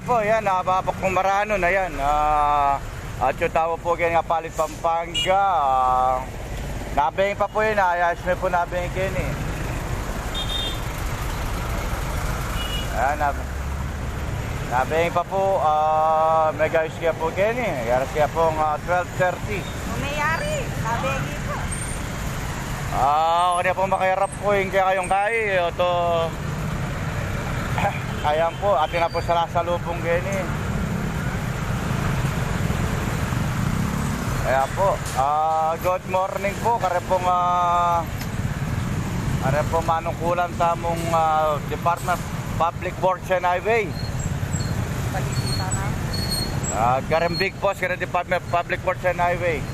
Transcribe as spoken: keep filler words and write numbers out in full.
Po, yan, ah, Baba Kumaranon, ayan. Ah, atyu tamu pu keni Apalit, Pampanga. Ah, nabeng pa pu yan, ayayus me pu nabeng keni. Ayan, nab-, nabeng pa pu, ah, megayus ke pu keni. Oras ke pung, ah, twelve thirty. Umayari, nabeng pa. Ah, o keni pu makayarap pu ing kekayung kai, oto. Ayan pu, atin na pu sinasalubung keni. Ayan pu. Ah, good morning pu, kare pung, ah, kare pung manukulan tamung, ah, Department of Public Works and Highway. Ah, kareng big boss, kareng Department of Public Works and Highway.